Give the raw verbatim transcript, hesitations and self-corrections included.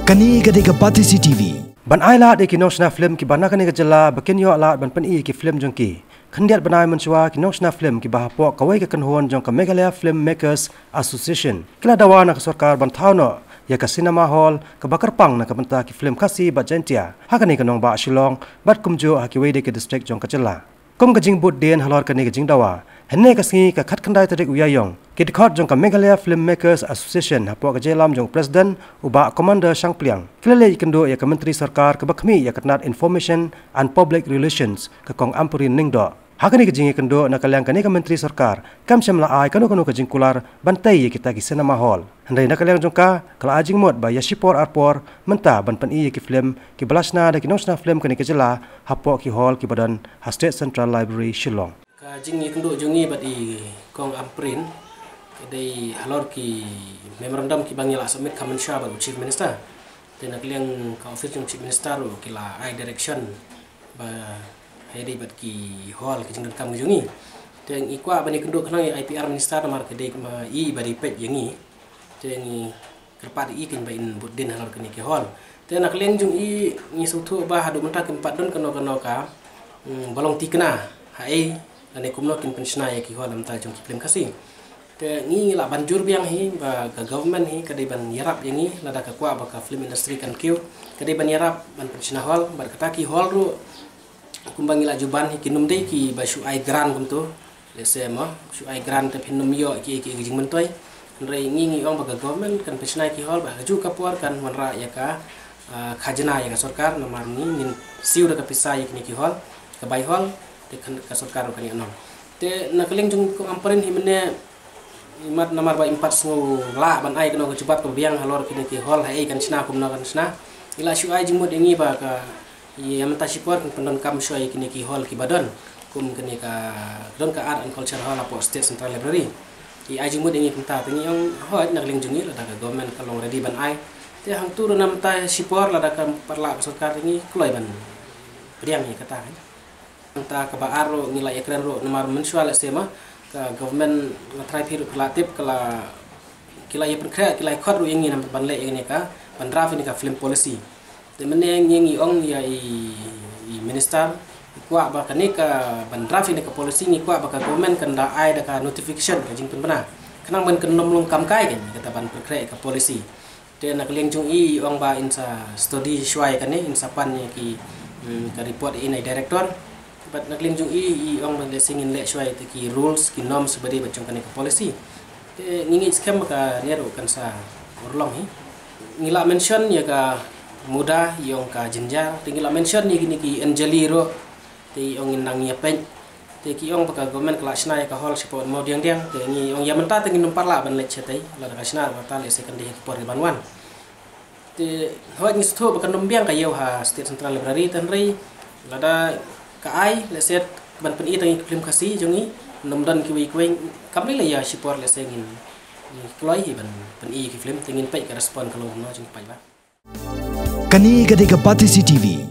Kane ka dei ka Batesi T V. Ban ai lad ïa ki nongshna film kiba na kane ka jylla ba kin ïoh lad ban pyni ïa ki film jong ki. Khyndiat bnai mynshuwa ki nongshna film kiba hapoh kawei ka kynhun jong ka Meghalaya Film Makers Association ki la dawa na ka sorkar ban thaw noh ïa ka cinema hall kaba kyrpang na ka bynta ki film Khasi bad Jaintia ha kane ka nongbah Shillong bad kumjuh ha kiwei de ki district jong ka jylla. Kum ka jingbud dien halor kane ka jingdawa, hynne ka sngi ka khatkhyndai tarik u Ïaïong, ki dkhot jong ka Meghalaya Film Makers Association hapoh ka jingïalam jong u President u Bah Commander Shangpliang ki la leit ïakynduh ïa ka Myntri Sorkar kaba khmih ïa ka tnat Information and Public Relations, ka Kong Ampareen Lyngdoh. Ha kane ka jingïakynduh, na ka liang kane ka Myntri Sorkar kam shym la ai kano kano ka jingkular ban tei ïa kita ki cinema hall. Hynrei na ka liang jong ka, ka la ai jingmut ba ïa shipor arpor mynta ban pyni ïa ki film kiba la shna da ki nongshna film kane ka jylla hapoh ki hall kiba don ha State Central Library, Shillong. Ka jingïakynduh jong ngi bad i Kong Ampareen ka dei halor ki memorandum kiba ngi la submit kham mynshuwa bad u Chief Minister. Te na ka liang ka office jong Chief Minister ruh ki la ai direction ba hei dei bad ki hall ki jingdonkam ki jong ngi. Te ngi kwah ban ïakynduh khnang ïa i I P R Minister namar ka dei kumba i ba dei peit ïa ngi. Te ngi kyrpad ïa i kein ba in bud dien halor kine ki hall. Te na ka liang jong i ngi sngewthuh ba haduh mynta kim pat don kano kano ka, mm, ba long thikna ha ei lane kumno kin pynshna ïa ki hall na bynta jong ki film Khasi. Te ngi ngi lah ban jur biang hi ba ka government hi ka dei ban ïarap ïa ngi lada ka kwah ba ka film industry kan kiew, ka dei ban ïarap ban pynshna hall bad kata ki hall ruh kumba ngi la ju ban hi kin ym dei kiba shu ai grant kumto. Lehse mo shu ai grant te phin ym ïoh ki ki jingmyntoi. Hynrei ngi ngi ong ba ka government kan pynshna ki hall ba ha kajuh ka por kan wanrah ïa ka, ah, khajna ïa ka sorkar namar ngi ngin siew da ka pisa ïa kine ki hall, ka bai hall te kan ka sorkar ruh kan ïoh nong. Te na ka liang jong Kong Ampareen hi mynne, imat namar ba im pat sngew lah ban ai kano ka jubab kaba biang halor kine ki hall ha ei kan shna kumno kan shna. I la shu ai jingmut ïa ngi ba ka ïa mynta shipor kan pyndonkam shuwa ïa kine ki hall kiba don kum kane ka don ka Art and Culture Hall hapoh State Central Library. I ai jingmut ïa ngi kumta te ngi ong hooid na ka liang jong ngi lada ka government ka long ready ban ai. Te hangtu ruh na mynta shipor lada ka pat lah ka sorkar te ngi kloi ban pdiang ïa kata kan. Nangta kaba ar ruh ngi la ïakren ruh namar mynshuwa lehse ma ka government nga trai phi ruh phi la tip ka la ki la ïa pynkhreh ki la ïa khot ruh ïa ngi namar ban leh ïa kane ka ban draft ïa kane ka film policy. Te mynne ngi ngi ong ïa i, i minister i kwah ba kane ka ban draft ïa kane ka policy ngi kwah ba ka government kan da ai da ka notification ka jingpynbna khnang ban kan nym long kam kai kan kata ban pynkhreh ïa ka policy. Te na ka liang jong i i ong ba in sa study shuwa ïa kane in sa pan ïa ki, mm, ka report ïa i director. Bad na ka liang jong i i ong ba lehse ngin leh shuwa ïa ki rules ki norms ba dei bad jong kane ka policy. Te ngi ngeit skhem ba kane ruh kan sa urlong hi. Ngi la mention ïa ka muda i ong ka jynjar te ngi la mention ïa kine ki Anjali ruh. Te i ong in nang ïa peit. Te ki ong ba ka government ka la shna ïa ka hall shapoh Mawdiangdiang. Te ngi ong ïa mynta te ngin ym pat lah ban leit shatei. Lada ka shna mynta lehse kan dei ha ki por kiban wan. Te hooid ngi sngewthuh ba kan ym biang ka ïew ha State Central Library te hynrei lada ka ai lehse ban pyni tang ïa ki film Khasi jong ngi. Ym don kiwei kiwei kam dei la ïa shipor lehse ngin, ngin kloi hi ban pyni ïa ki film te ngin peit ka respond ka long kumno jong ki paidbah. Kane ka dei ka Batesi T V.